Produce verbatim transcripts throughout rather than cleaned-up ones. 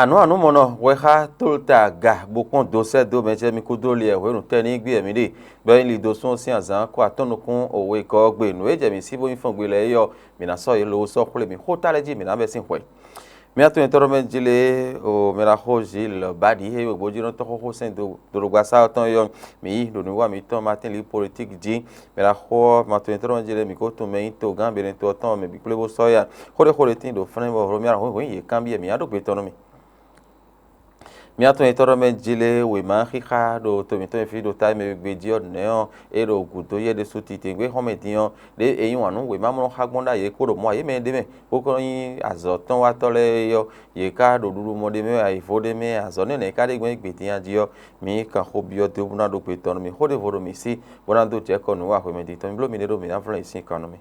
Anǔ anǔmɔnɔ hwɛ xá tlota aga bó kpɔ́n dó sɛ́ dó mɛ jɛ mi kúdó liɛ hwenu tɛ́ ní gbé mǐ ɖe, bɔ é lin dó sún sín azǎn kó atɔ́ nukún òwe kɔ ɔ́ gbe. Nǔ e jɛ mǐ sí bó nyí fɔngbe lɛ́ɛ é ɔ́, mǐ ná sɔ́ yě lobo sɔ́ xwlé mǐ xóta lɛ́ɛ jí mǐ ná bɛ́ sín hwɛ. Mía tɔn nyitɔ́ ɖɔ mɛ jlé o mɛ ɖaxó Gilles Badi e wegbo jí nɔ tɔ́ xóxó sɛn dó dodogba sa ɔ́ tɔn é ɔ́, mǐ yi ɖo nǔwiwa mǐtɔn Martin Luther politique jí. Mɛ ɖaxó ɔ́, ma tɔn nyitɔ́ ɖɔ mɛ jlé mǐ ko tunwun mɛ nyí togán Benɛto ɔ́ tɔn mɛ bǐ kplé bó sɔ́ ya. Xó ɖé xó ɖé tín ɖo fɛ́nɛ́ bɔ hlomáɖo hwǐnhwǐn yě kanbyɔ́ mǐ ná ɖó gbe tɔn nú mì. Mía tɔn nyitɔ́ ɖɔ mɛ jlé wěma xixa ɖo to mǐtɔn e fí ɖo ta e mɛ wegbe jí ɔ́ nɛ̌ ɔ́, é ɖo gǔdo yɛ ɖésú titewungbe xɔ́mɛ din ɔ́, ɖě è yí wǎn nú wěmamlɔ́xágbɔ́n ɖ'ayǐ e kpo ɖo Mɔ̌ ayǐ mɛ ɖ'é mɛ, bó kɔn nyí azɔ̌tɔ́watɔ́ lɛ́ɛ é ɔ́, yě ká ɖo ɖuɖu mɔ ɖ'é mɛ wɛ, ayǐvo ɖ'é mɛ, azɔ̌ nɛ́nɛ̌ ká ɖe gbɔn é gbe din a jí ɔ́, mǐ kan xó byɔ́ dó bó ná ɖó gbe tɔn nú mì. Xó ɖěvo ɖo mǐ sí, bó ná dó jɛ kɔ nǔ wa hwemɛ din tɔn. Mi bló miɖée ɖó mǐ ná vlɔ́n yě sín kan nú mì.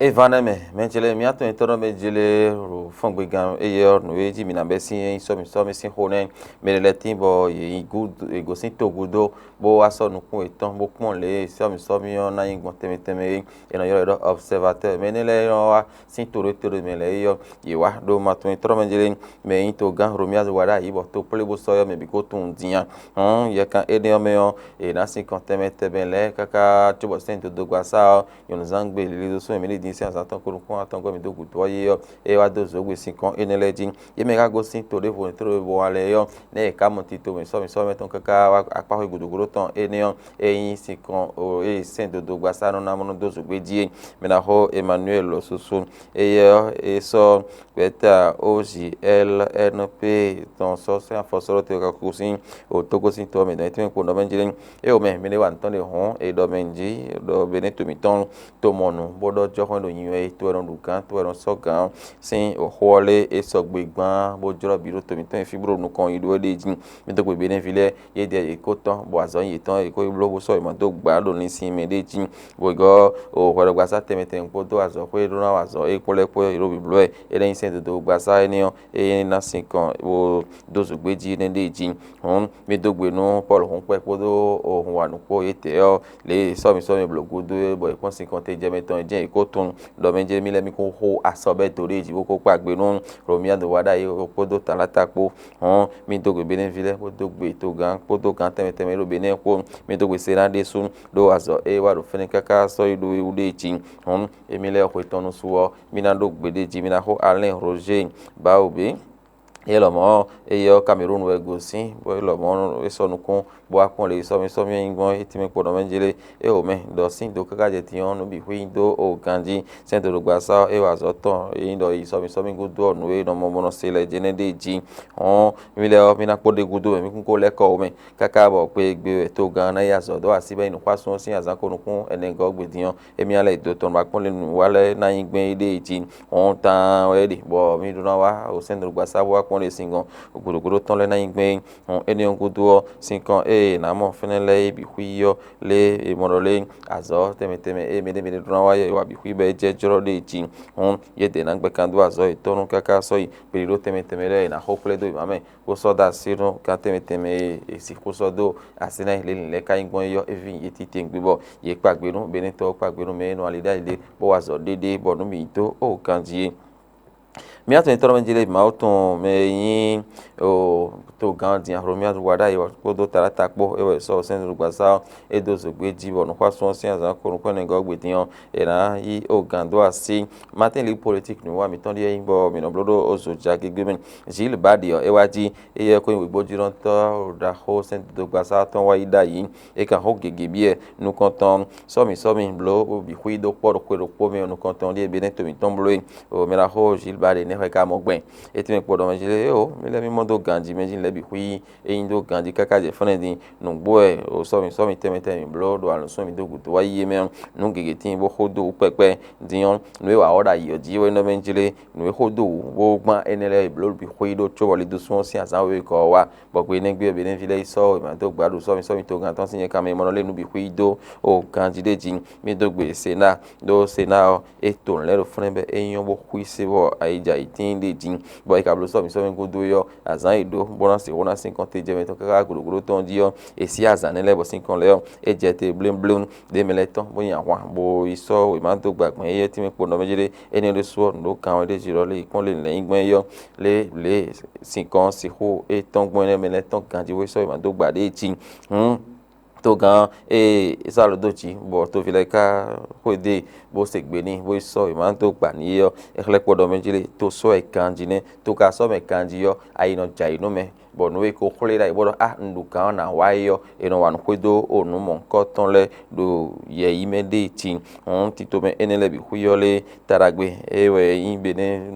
É ván nɛ́ mɛ, mɛ ce lɛ́ɛ mǐ atɔn nyitɔ́ nɔ mɛ jlé ɖo fɔ́ngbegán éyɛ́ ɔ́, nǔ e jí mǐ ná bɛ́ sín é nyí sɔ́mǐ sɔ́mǐ sín xo nɛ́. Mɛ ɖé lɛ́ɛ tín bɔ yě yi gǔdo, è gosín togúdo, bó wá sɔ́ nukún yětɔn bó kpɔ́n lě e sɔ́mǐ sɔ́mǐ ɔ́ ná nyí gbɔn tɛnmɛ tɛnmɛ é. È nɔ ylɔ́ yě ɖɔ observateur. Mɛ énɛ́ lɛ́ɛ nɔ wá sín to ɖé to ɖé mɛ lɛ́ɛ é ɔ́, yě wá ɖó ma tɔn nyitɔ́ nɔ mɛ jlé. Mɛ e nyí togán Romuald Wadagni bɔ to kplé bó sɔ́ yɔ́ mɛ bǐ ko tunwun din a? Hɔn yɛkan énɛ́ ɔ́ mɛ ɔ́, è nǎ sinkɔn tɛnmɛ tɛnmɛ lɛ́ɛ káká cóbɔ sɛ́n dodogba sá ɔ́, nyɔ̌nuzán gbe lílídósú e mǐ ɖi din sín azǎn tɔn ko nukún atɔngɔ́ mǐ dó gǔdo ɔ́ yí ɔ́, é wá dó zǒgbe sinkɔn énɛ́ lɛ́ɛ jí. Yě mɛ e ka gosín to ɖěvo e tló e bo wá lɛ́ɛ é ɔ́, nɛ́ yě ká mɔ tito mǐ sɔ́ mǐ sɔ́ mɛ tɔn káká wá akpáxwé gǔdo gúdo tɔn énɛ́ ɔ́, é nyí sinkɔn e sɛ́n dodogba sá nɔ ná mɔ nɔ dó zǒgbe jí é. Mɛ ná xo Emmanuel lɔ susu. Éyɛ́ ɔ́, é sɔ́ gbɛ̌ta O J L N P tɔn sɔ́ sín afɔ sɔ́ ɖó te ka kú sín o tógó sín to ɔ́ mɛ dɔn é tɛ́nmɛ kpo nɔ mɛ jlé. É o mɛ, mi ɖé wa nǔ tɔn ɖe hɔn, è ɖɔ mɛ jí ɖɔ Benɛ́to mǐtɔn to mɔ nǔ, bó ɖɔ jɔxɔ́n ɖo nyi wɛ é, to wɛ nɔ ɖu gǎn, to wɛ nɔ sɔ́ gǎn sín xó ɔ́ lé é sɔgbe gbán, bó jlɔ́ bǐ ɖo to mǐtɔn e fí bó ɖo nukɔn yi ɖó é ɖe jí. Mi dó gbe Benɛ́ví lɛ́ɛ, yě ɖe yě ko tɔn, bɔ azɔ̌ yětɔn yě ko yi bló bó sɔ́ yě ma dó gbǎ ɖo linsin mɛ ɖé jí. Wěgɔ́ o hwɛɖɔgbasá tɛnmɛ tɛnmɛ kpódó azɔ̌xwé e ɖó ná wa azɔ̌ é kpó lɛ́ɛ kpó yě ɖo bǐbló wɛ. É ná nyí sɛ́n dodogbaza énɛ́ ɔ́, é ná sinkɔn bó dó zǒgbé jí énɛ́ ɖée jí. Hǔn, mì dó gbe nú Pɔ́lu hǔnkpɛ kpódó o hǔnwanú kpó yětɛn ɔ́, lě e sɔ́mi sɔ́mi blǒ gúdo é, bɔ è kpɔ́n sinkɔn tejɛmɛ tɔn jɛ́n è kó tunwun ɖɔ mɛ jɛ́n mì lɛ́ɛ mì kún xo asɔ bɛ́ do ɖée jí bó kó kpa gbe nú Hlomia dó wa ɖ'ayǐ kpódó Talata kpó. Hɔn, mì dó gbe Benɛ́ví lɛ́ɛ, bó dó gbe togán kpódó gǎn tɛnmɛ tɛnmɛ e ɖo Benɛ́ɛ kpó, mì dó gbe Sená ɖésú ɖó azɔ̌ e wa ɖo fɛ́nɛ káká sɔ́ yi ɖó wú ɖée jí. Hɔn, émí lɛ́ɛ xwe tɔn nu su ɔ́, mì ná ɖó gbeɖé jí, mì ná xo Alɛ́n Roger Baobé. É lɔmɔ̌, éyɛ́ ɔ́ Kamerúnu wɛ gosín, bɔ é lɔmɔ̌ é sɔ́ nukún, bó wá kpɔ́n le sɔ́mí sɔ́mí e nyí gbɔn é tɛ́nmɛ kpo nɔ mɛ jlé. É o mɛ ɖɔ sín do káká jɛ din ɔ́, nǔ bǐ xwí dó o ganjí. Sɛ́n dodogba sá ɔ́, é wa azɔ̌ tɔn e nyí ɖɔ yi sɔ́mí sɔ́mí gúdo ɔ́, nǔ e nɔ mɔ mɔ nɔ se lɛ́ɛ jɛ́nɛ́ ɖée jí. Hɔn, mì lɛ́ɛ ɔ́, mì ná kpó ɖe gúdo mɛ, mì kún kó lɛ́ kɔ wǒ mɛ, káká bɔ kpé gbe wɛ togán ná yi azɔ̌ dó así bɔ é nyí nǔxwásún ɔ́ sín azǎn ko nukún ɛnɛgɔ́ gbe din ɔ́, émí ná lɛ́ yi do tɔn bɔ akpɔ́nlé nǔ wa lɛ́ɛ ná nyí gbɛn éɖée jí. Hɔn taan wɛ é ɖe, bɔ mì ɖó ná wá o sɛ́n dodogba sá bó wá kpɔ́n ɖe sin gɔn, gǔdo gúdo tɔn lɛ́ɛ ná nyí gbɛn é. Hɔn énɛ́ ɔ́ gúdo ɔ́, sinkɔn ée è nǎ mɔ fɛ́nɛ́ lɛ́ɛ é bǐ xwí ɔ́ lé è mɔ ɖɔ lé azɔ̌ tɛnmɛ tɛnmɛ e mɛ ɖé mɛ ɖé ɖó ná wa yɛ wa bǐ xwí bɔ é jɛ jlɔ́ ɖe jí. Hɔn yě dě ná gbɛ kan dó azɔ̌ yětɔn nú káká sɔ́ yi kpeɖíɖó tɛnmɛ tɛnmɛ lɛ́ɛ è nǎ xo kplé dó yě má mɛ, bó sɔ́ dó así nú gán tɛnmɛ tɛnmɛ e è sixú sɔ́ dó así ná lělǐn lɛ́ɛ ka nyí gbɔn é ɔ́, é ví yě titewungbe bɔ yě kpa gbe nú Benɛ́tɔ́ kpá gbe nú mɛ e nɔ ali ɖ'ayǐ ɖé, bó wa azɔ̌ ɖéɖé bɔ nǔ bǐ nyí tó o ganjí é. Mǐ atɔn nyitɔ́ mɛ jlé Mawu tɔn mɛ e nyí o togán din Hlomia wa ɖ'ayǐ kpódó Talata kpó é wɛ è sɔ́ sɛ́n dodogba sá ɔ́, é dó zǒgbé jí bɔ nǔxwásún ɔ́ sín azǎn ko nukún ɛnɛgɔ́ gbe din ɔ́, è nǎ yí o gǎn dó así. Matin Libre Politique nǔwiwa mǐtɔn ɖíe nyí bɔ mǐ nɔ bló ɖó o zǒ jagégbé mɛ. Gilles Badi ɔ́, é wá jí, éyɛ́ ko nyí wěgbójínɔtɔ́ ɖaxó sɛ́n dodogba sá tɔn wá yí ɖ'ayǐ. É kan xó gěgé byɔ́ nukɔntɔn sɔ́mi sɔ́mi bló bó bǐ xwí dó kpɔ́ ɖo xwe ɖokpó mɛ ɔ́, nukɔntɔn ɖíe Benɛ́to mǐtɔn bló é. O mɛ ná xó Gilles Badi nɛ́ xɔ é ka mɔ gbɛn. É tɛ́nmɛ kpo ɖɔ mɛ jí lé é o, mì lɛ́ mì mɔ dó ganjí mɛ jí bǐ xwí é nyí dó ganjí káká jɛ fɛ́nɛ dín. Nǔgbó wɛ o sɔ́mi sɔ́mi tɛnmɛ tɛnmɛ mǐ bló ɖo alɔ̌nsúnmɛ mǐ dó gǔdo wá yíyí mɛ ɔ́, nǔ gěgé tíin bó xó dó wú kpɛ́kpɛ́. Din ɔ́, nǔ e wa ɔ́ ɖo ayǐ ɔ́ jí wɛ nɔ mɛ jlé nǔ e xó dó wǔ bó gbán énɛ́ lɛ́ɛ e blǒ bǐ xwé yí ɖó cóbɔ Lidusún ɔ́ sín azǎn wěwé gɔ́ ɔ́ wá. Bɔ gbe énɛ́ gbe ɔ́, Benɛ́ví lɛ́ɛ yi sɔ́ wěma dó gbǎ ɖo sɔ́mi sɔ́mi togán tɔn sín nyɛkamɛ e mɔ nɔ lé nǔ bǐ xwé yí dó o ganjí ɖé jí. Mì dó gbe Senáa, ɖó Senáa ɔ́, é to nǔ lɛ́ɛ ɖo fúnɛ́ bɔ é nyɔ́ bó xwísé bɔ ayǐ jɛ ayǐ tíin ɖé jí. Bɔ é ka bló sɔ́mi sɔ́mi gúdo é ɔ́, azǎn e ɖó bó ná sixú ná sín kɔn tejɛmɛ tɔn káká gǔɖogǔɖo tɔn jí ɔ́, è sí azǎn nɛ́ lɛ́ɛ bɔ sín kɔn lɛ́ɛ ɔ́, é jɛ te bléwún bléwún. Ɖěmɛ lɛ́ɛ tɔn bó nyi ahwan, bo yi sɔ́ wěma dó gba gbɔn éyɛ́ tínmɛ kpo nɔ mɛ jlé. Énɛ́ ɖésú ɔ́, nǔ ɖó kan wɛ ɖé jí ɖɔ lé yi kpɔ́n lě lɛ̌nyígbɔ́n é ɔ́, lé lě sinkɔn sixú é tɔ́n gbɔn énɛ́ mɛ lɛ́ɛ tɔ́n ganjí xwé sɔ́ wěma dó gba ɖěe cí. Hǔn togán e é sɔ́ alɔ dó jǐ, bɔ toví lɛ́ɛ ka xwedó e, bó se gbe n'i, bó yi sɔ́ wěma dó gba n'i é ɔ́, é xlɛ́ kpɔ́ ɖɔ mɛ jlé, to sɔ́ wɛ ganjí nɛ́, to ka sɔ́ mɛ ganjí ɔ́, ayi nɔ jɛ ayǐ nú mɛ. Bɔ nǔ e ko xwlé ɖ'ayǐ bó ɖɔ á un ɖu gǎn ɔ́ nǎ wa é ɔ́, è nɔ wa nǔ xwedó o nǔ mɔ̌hunkɔtɔn lɛ́ɛ ɖo yɛ̌yi mɛ ɖée cí. Hǔn tito mɛ énɛ́ lɛ́ɛ bǐ xwí ɔ́ lé taɖagbe é wɛ nyí Benɛ́,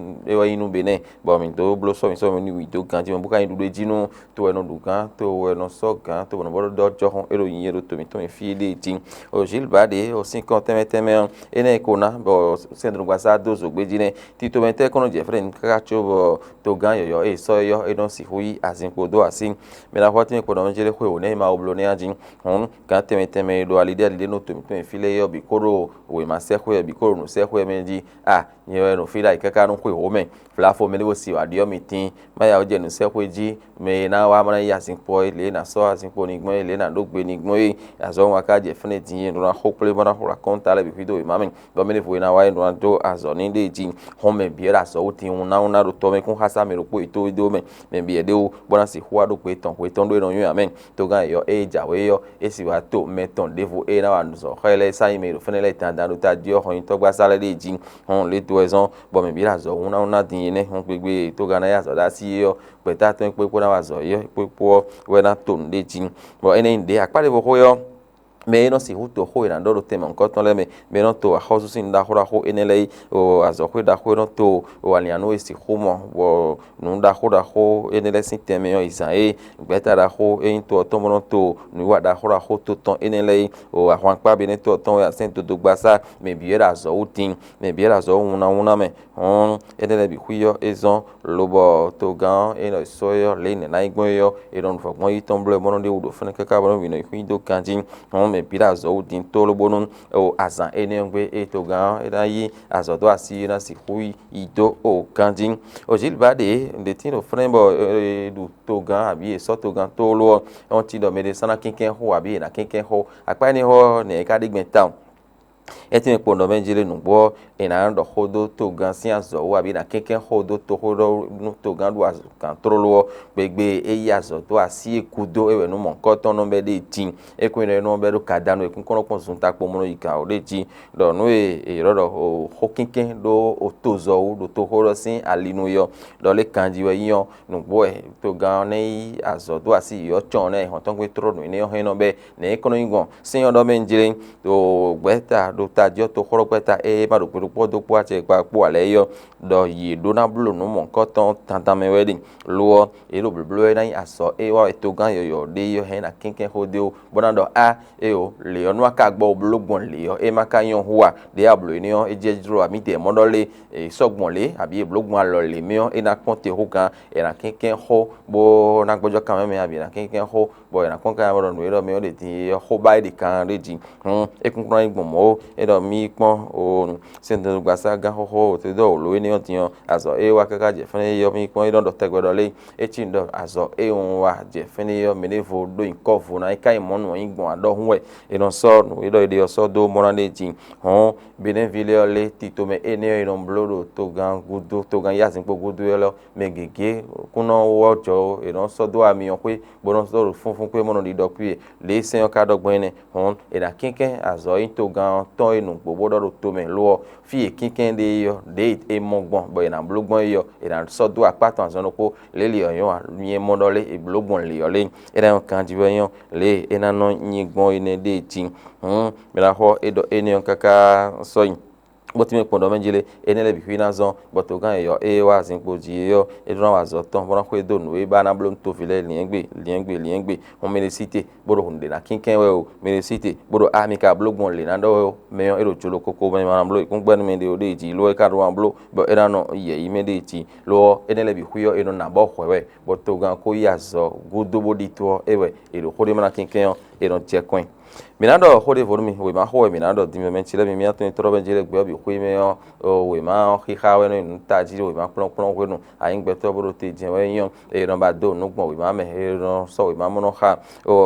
é wɛ nyí nú Benɛ́, bɔ mǐ dó bló sɔ́ mǐ sɔ́ mǐ ní wǐ dó ganjí mɛ bó ka nyí ɖuɖu e jí nú to wɛ nɔ ɖu gǎn, to wɛ nɔ sɔ́ gǎn, to wɛ nɔ bó ɖɔ jɔxɔn é ɖo nyi é ɖo to mǐtɔn mɛ fí ɖée jí. O Gilbert ɖě o sín kɔn tɛnmɛ tɛnmɛ ɔ́, énɛ́ e ko ná bɔ sɛ́ndrɔ́gbasá dó zǒgbé jí nɛ́. Tito mɛ tɛ́ kɔn nɔ jɛ fɛ́nɛ káká có bɔ togán yɔ̌yɔ́ e sɔ́ é ɔ́, é nɔ sixú yí azin kpódó así. Mɛ ɖaxó ɔ́ tɛ́nmɛ kpo nɔ mɛ jlé xwe wǒ nɛ́ e ma wú bló nɛ́ ɔ́ jí. Hǔn gǎn tɛnmɛ tɛnmɛ e ɖo ali ɖé ali ɖé nú to mǐtɔn mɛ fí lɛ́ɛ é ɔ́ bǐ kó ɖo wěma sɛ́xwé wɛ bǐ kó ɖo nǔ sɛ́xwé wɛ mɛ jí. A nyɛ wɛ ɖo fí ɖ'ayǐ káká nú xwe wǒ mɛ. Vlafo mɛ ɖé bó si wǎ ɖyɔ́ mi tíin, má ya wú jɛ nǔsɛ́xwé jí, mɛ e ná wá má ná yí azinkpo é, lě e è nǎ sɔ́ azinkpo ní gbɔn é, lě e è nǎ ɖó gbe ní gbɔn é, azɔ̌ wá ká jɛ fɛ́nɛ din e è nɔ ná xo kplé bó ná xo akɔ́nta lɛ́ɛ bǐ xwídó wěma mɛ, bɔ mɛ ɖěvo e ná wá é nɔ ná dó azɔ̌ ní ɖée jí. Hɔn mɛ bǐ wɛ ɖo azɔ̌ wú din wúnáwúná ɖo tɔ́ mɛ kún xá sá mɛ ɖokpó yětɔn dó mɛ, mɛ bǐ wɛ ɖé wú bó ná sixú wá ɖó gbe tɔn hwe tɔn ɖó é nɔ nywɛ́ ǎ mɛ. Togán yěyɔ́ e jǎwe ɔ́, é sì wá to mɛ tɔn ɖěvo e ná wa nǔzɔ́ xá ɛ lɛ́ɛ sá nyi mɛ e ɖo fɛ́nɛ lɛ́ɛ dandan ɖo tají ɔ́ xɔ nyi tɔ́gbasá lɛ́ɛ ɖée jí. Hɔn lě dó wɛ zɔ́n bɔ mɛ bǐ ɖo azɔ̌ hún ná hún ná din é nɛ́ hɔn gbegbe e togán ná yi azɔ̌ ɖó así é ɔ́, gbɛ̌ta tɔn e kpó é kpó ná wa azɔ̌ é kpó kpó ɔ́ wɛ ná to nǔɖé jí. Bɔ énɛ́ nyí ɖě akpá ɖěvo xwé ɔ́, mɛ e nɔ sixú to xó e è nǎ ɖɔ ɖo tɛnmɛ nukɔntɔn lɛ́ɛ mɛ, mɛ e nɔ to axɔ́súzinnɔ ɖaxó ɖaxó énɛ́ lɛ́ɛ yi, o azɔ̌xwé ɖaxó e nɔ to o alǐnnyánú e sixú mɔ, bɔ nǔ ɖaxó ɖaxó énɛ́ lɛ́ɛ sín tɛnmɛ ɔ́ yi zǎn é, gbɛ̌ta ɖaxó e nyí to ɔ́ tɔn bó nɔ to nǔwiwa ɖaxó ɖaxó to tɔn énɛ́ lɛ́ɛ yi, o ahwankpá Benɛ́to ɔ́ tɔn wɛ asɛ́n dodogbaṣá, mɛ bǐ wɛ ɖo azɔ̌ wú din, mɛ bǐ wɛ ɖo azɔ̌ wú wúnáwúná mɛ. Hɔn énɛ́ lɛ́ɛ bǐ xwí ɔ́, é zɔ́n lobɔ togán ɔ́ e nɔ sɔ́ é ɔ́, lě e nɛ̌ ná nyí gbɔn é ɔ́, è nɔ nu vɔ̌gbɔn yi tɔn bló ɛ bó nɔ́ ɖe wú ɖo fɛ́nɛ káká bó nɔ́ wi nɔ yi xwí dó ganjí. Hɔn mɛ bǐ ɖo azɔ̌ wú din tlóló bónú o azǎn énɛ́ ɔ́ gbe e togán ɔ́ é ná yí azɔ̌ dó así é ná sixú yi dó o ganjí. O Zilba ɖě ɖě tín ɖo flɛ́n bɔ è ɖu togán abǐ è sɔ́ togán tlóló ɔ́, é wɔ́n cí ɖɔ mɛɖé sɔ́ ná kínkɛ́n xó abǐ è nǎ kínkɛ́n xó. Akpá énɛ́ ɔ́, nɛ̌ é ka ɖe gbɛn tawun? É tɛ́nmɛ kpo nɔ mɛ jlé nǔgbó ɔ́, è nǎ ɖɔ xó dó togán sín azɔ̌ wú, abǐ è nǎ kɛ́nkɛ́n xó dó toxó ɖɔ nú togán ɖo azɔ̌ gǎn tlóló ɔ́, gbegbe e é yí azɔ̌ dó así e gúdo é wɛ nǔ mɔ̌hunkɔtɔn nɔ bɛ́ ɖe din. É kún nyí ɖɔ é nɔ bɛ́ ɖó kadanu e kún kɔn nɔ kpɔ́n zuntakpo mɔ nɔ yi gǎn ó ɖ'é jí, ɖɔ nǔ e è ylɔ́ ɖɔ xó kínkɛ́n ɖó tozɔ́ wú ɖo toxó ɖɔ sín ali nu é ɔ́, ɖɔ lě ganjí wɛ nyí ɔ́, nǔgbó wɛ togán ɔ́ nɛ́ yí azɔ̌ dó así yě ɔ́ cɔn nɛ́ hɔn tɔn gbé tló nǔ énɛ́ ɔ́ hɛn nɔ bɛ́ nɛ̌ é kɔn nɔ nyí gbɔn. Sɛ́n ɔ́ ɖɔ mɛ un jlé ɖo gbɛ̌ta ɖo tají ɔ́ toxó ɖɔ gbɛ́ta e ma ɖo gbeɖokpɔ́ dó kpó acɛ kpó alɛ̌ é ɔ́, ɖɔ yě ɖó ná bló nǔ mɔ̌hunkɔtɔn dandan mɛ wɛ ɖe. Lo ɔ́, yě ɖo blǒbló wɛ ná nyí azɔ̌ e wa wɛ togán yɔ̌yɔ́ ɖé ɔ́ hɛn ná kɛ́nkɛ́n xó dó, bó ná ɖɔ á, éyo, lě ɔ́ nú a ka gbɔ bló gbɔn lě ɔ́, é ma ka nyɔ́ hú a? Ɖě a blǒ énɛ́ ɔ́, é jɛ jló a mǐdɛɛ mɔ ɖɔ lé, è sɔ́ gbɔn lě, abǐ è blǒ gbɔn alɔ lě mɛ ɔ́, é ná kpɔ́n te hú gán, è nǎ kɛ́nkɛ́n xó bó ná gbɔ́jɔ́ kanmɛ mɛ, abǐ è nǎ kɛ́nkɛ́n xó, bɔ è nǎ kpɔ́n kanmɛ mɔ ɖɔ nǔ e ɖɔ mɛ ɔ́ ɖe din é ɔ́, xó ba é ɖe kan ɖé jí. Hǔn é kún kplɔ́n nyí gbɔn mɔ̌ ó, é ɖɔ mí kpɔ́n o sɛ́ndɛ̌nugbaságán xóxó wǒtodɔ́ wǒ ló énɛ́ ɔ́ din ɔ́, azɔ̌ e wá káká jɛ fɛ́nɛ é ɔ́, mí kpɔ́n é nɔ ɖɔ tɛgbɛ ɖɔ lé, é cí ɖɔ azɔ̌ e un wa jɛ fɛ́nɛ é ɔ́, mɛ ɖěvo ɖó nyǐkɔ vo ná é ka nyí mɔ̌ nǔ ɔ́ nyí gbɔn aɖɔhún wɛ. È nɔ sɔ́ nǔ e ɖɔ è ɖe ɔ́ sɔ́ dó mɔ ná ɖé jí. Hɔ̌n Benɛ́ví lɛ́ɛ ɔ́ lé tito mɛ énɛ́ e è nɔ bló ɖo togán gúdo, togán yí azinkpo gúdo é lɔ, mɛ gěgé kún nɔ wɔ jɔ ó, è nɔ sɔ́ dó amyɔ xwé, bó nɔ sɔ́ ɖo fúnfún xwé mɔ nɔ ɖiɖɔ kwí e. Lě e sɛ́n ɔ́ ka ɖɔ gbɔn énɛ́, hɔ̌n è nǎ kɛ́nkɛ́n azɔ̌ e nyí togán ɔ́ tɔn e nǔgbó bó ɖɔ ɖo tomɛ lo ɔ́, fí e kínkɛ́n ɖe é ɔ́, ɖěe è mɔ gbɔn bɔ è nǎ bló gbɔn é ɔ́, è nǎ sɔ́ dó akpá tɔn azɔn ɖokpó. Lě lě ɔ́ nyɔ́ ǎ, nyɛ mɔ ɖɔ lé è blǒ gbɔn lě ɔ́ lé. Énɛ́ ɔ́ ganjí wɛ nyɔ́ lě e é ná nɔ nyi gbɔn é nɛ́ ɖée jí. Hǔn mɛ ná xɔ é ɖɔ énɛ́ ɔ́ káká sɔ́ nyi. bó tínmɛ kpɔ́n ɖɔ mɛ jí lé, énɛ́ lɛ́ɛ bǐ xwí ná zɔ́n, bɔ togán e yɔ ée wá zinkpo jí é ɔ́, é ɖó ná wa azɔ̌ tɔn bó ná xwedó nǔ e ba ná bló nú toví lɛ́ɛ liɛ́ngbè liɛ́ngbè liɛ́ngbè. Hɔn mɛ ɖé sí te bó ɖo nǔɖé ná kínkɛ́n wɛ o, mɛ ɖé sí te bó ɖo ami ka bló gbɔn lě ná ɖɔ wɛ o, mɛ ɔ́ é ɖo jolo koko mɛ ma ná bló yěkúngbɛ́ nú mɛ ɖé o ɖ'é jí, lo ɔ́ é ka ɖó ná bló bɔ é ná nɔ yɛ̌yi mɛ ɖ'é jí. Lo ɔ́, énɛ́ lɛ́ɛ bǐ xwí ɔ́, è nɔ nǎ bɔ hwɛ̌ wɛ, bɔ togán ko yí azɔ̌ gúdo bó ɖi to ɔ́, é wɛ è ɖo xó ɖé ma ná kínkɛ́n ɔ́, è nɔ jɛ kɔn nyi. Mǐ ná ɖɔ xó ɖěvo nú mi, wěma xó wɛ mǐ ná ɖɔ din, mɛ mɛ ce lɛ́ɛ mi, mǐ ná tunwun trɔ́ mɛ jí lɛ́ɛ gbɛ ɔ́ bǐ xwé mɛ ɔ́, wěma ɔ́ xixa wɛ nɔ nyi nǔ tají ɖo wěma kplɔ́nkplɔ́n hwenu, anyǐgbɛ́tɔ́ bó ɖo te jɛ́n wɛ nyí ɔ́, è nɔ ba dó nǔ gbɔn wěma mɛ, è nɔ sɔ́ wěma mɔ nɔ xa.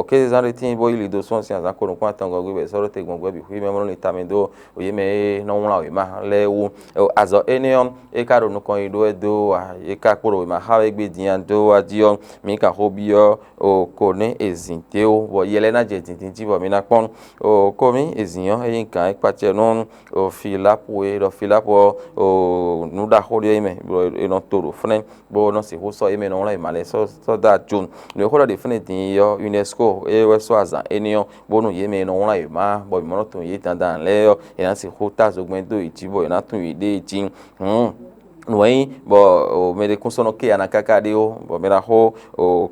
Kézezán ɖé tíin bó yí li dó sɔ́ sín azǎn ko nukún atɔngɔ́ gbe bɔ è sɔ́ ɖó te gbɔn gbɛ bǐ xwé mɛ mɔ nɔ li tamɛ dó yě mɛ e nɔ wlán wěma lɛ́ɛ wú. Azɔ̌ énɛ́ ɔ́, é ka ɖo nukɔn yi ɖó wɛ dó a? É ka kpo ɖo wěma xa wɛ gbé din a dó a jí ɔ́, mǐ kan xó byɔ́ o ko nú è zǐn dó, bɔ yɛ lɛ́ɛ ná jɛ dǐndín jí bɔ mi ná kpɔ́n. O ko mì è zǐn ɔ́, é nyí gǎn e kpacɛ nú o Filapu e ɖɔ Filapu ɔ́, o nǔ ɖaxó ɖé mɛ bɔ è nɔ to ɖo fɛ́nɛ, bó nɔ sixú sɔ́ yě mɛ e nɔ wlán yě ma lɛ́ɛ sɔ́ sɔ́ dó ajo. Nǔ e xó ɖɔ ɖě fɛ́nɛ din yi ɔ́, UNESCO é wɛ sɔ́ azǎn énɛ́ ɔ́, bónú yě mɛ e nɔ wlán yě ma bɔ mǐ mɔ nɔ tunwun yě dandan lɛ́ɛ ɔ́, è nǎ sixú tá zogbɛ́n dó yě jí bɔ è nǎ tunwun yěɖée jí. Hǔn nǔ e nyí bɔ mɛ ɖé kún sɔ́ nɔ ké ana káká ɖé ó, bɔ mɛ ɖaxó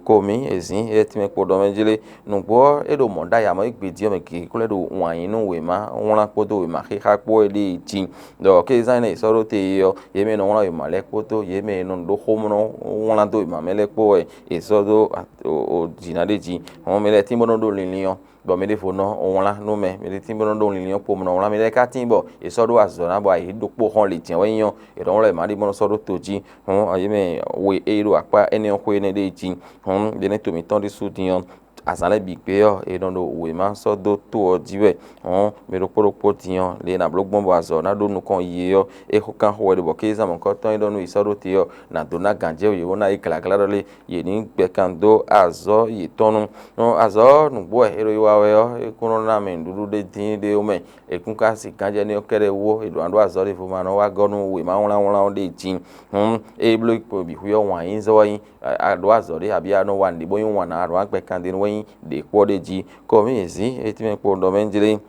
komi e zǐn é tínmɛ kpo ɖɔ mɛ jlé. Nǔgbó ɔ́, é ɖo mɔ̌ ɖ'ayǐ, amɔ̌ é gbe jí ɔ́, mɛ gěgé ko lɛ́ ɖo wǎn yí nú wěma wlán kpódó wěma xixa kpó é ɖée jí. Ɖɔ kézán énɛ́ è sɔ́ ɖó te é ɔ́, yě mɛ e nɔ wlán wěma lɛ́ɛ kpódó yě mɛ e nɔ ɖó xó nɔ wlán dó wěma mɛ lɛ́ɛ kpó wɛ è sɔ́ dó jǐ ná ɖé jí. Hɔn mɛ lɛ́ɛ tín bó nɔ́ ɖó linlin ɔ́, bɔ mɛ ɖěvo nɔ wlán nú mɛ, mɛ ɖě tín bó nɔ́ ɖó linlin ɔ́ kpo nɔ wlán, mɛ lɛ́ɛ ka tíin bɔ è sɔ́ ɖó azɔ̌ ná bɔ ayǐ ɖokpó xɔ́n lě jɛ́n wɛ nyí ɔ́, è nɔ wlán wěma ɖé bó nɔ́ sɔ́ ɖó to jí. Hɔn yě mɛ we e ɖo akpá énɛ́ ɔ́ xwé énɛ́ ɖée jí. Hɔn ɖě nɛ́ to mǐtɔn ɖésú din ɔ́, azǎn lɛ́ɛ bǐ gbe ɔ́, è nɔ ɖo wěma sɔ́ dó to ɔ́ jí wɛ. Hɔn mɛ ɖokpó ɖokpó din ɔ́, lě e è nǎ bló gbɔn bɔ azɔ̌ ná ɖó nukɔn yi é ɔ́, é xó kán xo wɛ ɖo bɔ kézán mɔ̌hunkɔtɔn e ɖɔ nú yi sɔ́ ɖó te ɔ́, nǎ dó ná gǎnjɛwú yě bó ná yí glaglá ɖɔ lé yě ní gbɛ kan dó azɔ̌ yětɔn nu. Nú azɔ̌ nǔgbó wɛ é ɖo yi wa wɛ ɔ́, é kún nɔ ná mɛ nǔɖuɖu ɖé dín ɖé ó mɛ. È kún ka si gǎnjɛ n'i ɔ́ kɛ́ɖɛ́ wú ɔ́, è ɖǒ ná ɖó azɔ̌ ɖěvo ma nɔ wá gɔ́ nú wěma wlánwlán ɔ́ ɖée jí. Hǔn ée bló yi kpo bǐ xwí ɔ́, wǎn yí zɔ́ wɛ nyí, a ɖǒ azɔ̌ ɖé abǐ a nɔ wa nǔɖé bó nyí wǎn ná, a ɖǒ ná gbɛ kan ɖe nú wɛ nyí ɖě kpɔ́ ɖé jí. Kɔ mǐ yě zǐn é tínmɛ kpo ɖɔ mɛ jlé.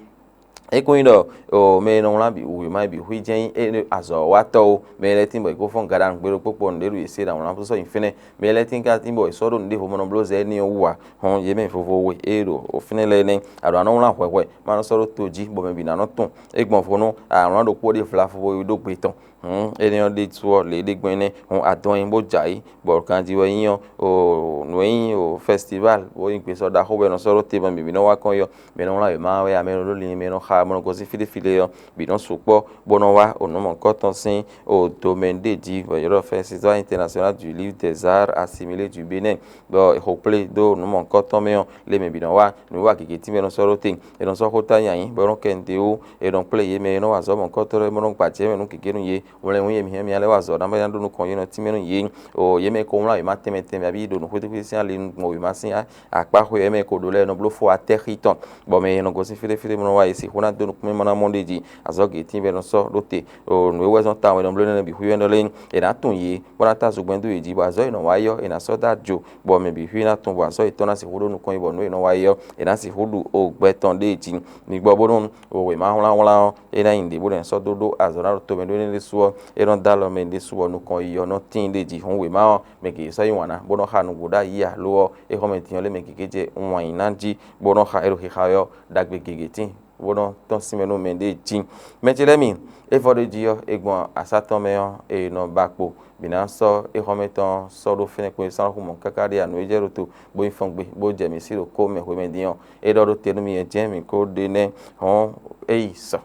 É kún nyí ɖɔ mɛ e nɔ wlán wěma e bǐ xwí jɛ́n nyí é azɔ̌watɔ́ ó. Mɛ lɛ́ɛ tín bɔ è ko fɔ́n gaɖa nǔgbé ɖokpó kpɔ́ nǔɖé ɖo yě se ɖo awǎn sɔ́ nyi fínɛ́. Mɛ lɛ́ɛ tín ka tín bɔ è sɔ́ ɖó nǔɖévo mɔ nɔ bló zɛ énɛ́ ɔ́ wú ǎ. Hɔn yě mɛ vovo we e ɖo fínɛ́ lɛ́ɛ nɛ́, a ɖǒ ná nɔ wlán hwɛhwɛ, ma nɔ sɔ́ ɖó to jí, bɔ mɛ bǐ ná nɔ tunwun. É gbɔn vo nú awǎn ɖokpó ɖé vlavo bo yi ɖó gbe tɔn. Hǔn énɛ́ ɔ́ ɖésú ɔ́, lě e ɖe gbɔn énɛ́, hǔn adɔn nyi bó jɛ ayǐ, bɔ ganjí wɛ nyí ɔ́, nǔ e nyí fɛstivál bó nyí gbesɔ ɖaxó bɔ è nɔ sɔ́ ɖó te bɔ mǐ bǐ nɔ wá kɔn yi ɔ́, mɛ e nɔ wlán wěma wɛ, mɛ e nɔ ɖó linlin, mɛ e nɔ xa, mɛ e nɔ gosín fí ɖé fí ɖé ɔ́, bǐ nɔ sukpɔ́ bó nɔ wá nǔ mɔ̌hunkɔtɔn sín domɛnu ɖé jí, bɔ è ylɔ́ Festival International du Livre des Arts Assimilés du Bénin, bɔ è xo kplé dó nǔ mɔ̌hunkɔtɔn mɛ ɔ́, lě mɛ bǐ nɔ wá. Nǔwiwa gěgé tínmɛ nɔ sɔ́ ɖó te. È nɔ sɔ́ xó ta nyi ayǐ, bɔ é nɔ kɛ nǔɖé wú. È nɔ kplé yě mɛ e nɔ wa azɔ̌ mɔ̌hunkɔtɔn lɛ́ɛ bó nɔ gba acɛ mɛ nú gěgé nú yě. Wlɛ́nwún e mi hɛn mì lɛ́ɛ wa azɔ̌ ná bó ná ɖó nukɔn yě nɔ tínmɛ nú yě. O yě mɛ e ko wlán wěma tɛnmɛ tɛnmɛ abǐ ɖo nǔxwétíxwé sín ali nukɔn wěma sín akpá xwe ɔ́ mɛ e ko ɖo lɛ́ɛ, è nɔ bló fó atɛ́ xí tɔn, bɔ mɛ e nɔ gosín fí ɖé fí ɖé bó nɔ wá yě sixú ná dó nukún mɛ ma ná mɔ ɖ'é jí. Azɔ̌ gětín bɔ è nɔ sɔ́ ɖó te. O nǔ e wɛ zɔ́n tawun è nɔ bló énɛ́ bǐ xwí ɔ́ lɛ́ɛ, è nǎ tunwun yě, bó ná ta zogbɛ́n dó yě jí, bɔ azɔ̌ e è nɔ wa é ɔ́, è nǎ sɔ́ dó ajo, bɔ mɛ bǐ xwí ná tunwun, bɔ azɔ̌ yětɔn ná sixú ɖó nukɔn nyi, bɔ nǔ e è nɔ wa é ɔ́, è nǎ sixú ɖu o gbɛ tɔn ɖ'é jí. Mi gbɔ bónú wěma wlánwlán ɔ́, é ná nyi nǔɖé bó nɔ sɔ́ dó ɖó azɔ̌ ná ɖo tomɛ ɖó énɛ́ ɖésú ɔ́, é nɔ dó alɔ mɛ ɖésú ɔ́, nukɔn yiyi ɔ́ nɔ tíin ɖ'é jí. Hǔn wěma ɔ́, mɛ gěgé sɔ́ yí wǎn ná, bó nɔ xa nǔgbó ɖ'ayǐ ǎ; lo ɔ́, é xɔ́ mɛ din ɔ́ lé mɛ gěgé jɛ wǎn yí ná jí, bó nɔ xa é ɖo xixa ɔ́ ɖagbe gěgé tíin, bó nɔ tɔ́n sín mɛ nú mɛ ɖée jí. Mɛ ce lɛ́ɛ mi, é vɔ ɖ'é jí ɔ́, è gbɔn asá tɔn mɛ ɔ́, è nɔ ba kpo, bǐ ná sɔ́ éxɔ́mɛ tɔn ɔ́ sɔ́ ɖó fínɛ́ kpó sán xú mɔ̌ káká ɖé ǎ, nǔ e jɛ ɖo to, bó nyí fɔ́n gbe, bó jɛ mǐ sí ɖo kó mɛ hwemɛ din ɔ́, é ɖɔ ɖó te nú mi nyɛ jɛ́n mǐ ko ɖe nɛ́. Hɔn, é yi sɔ.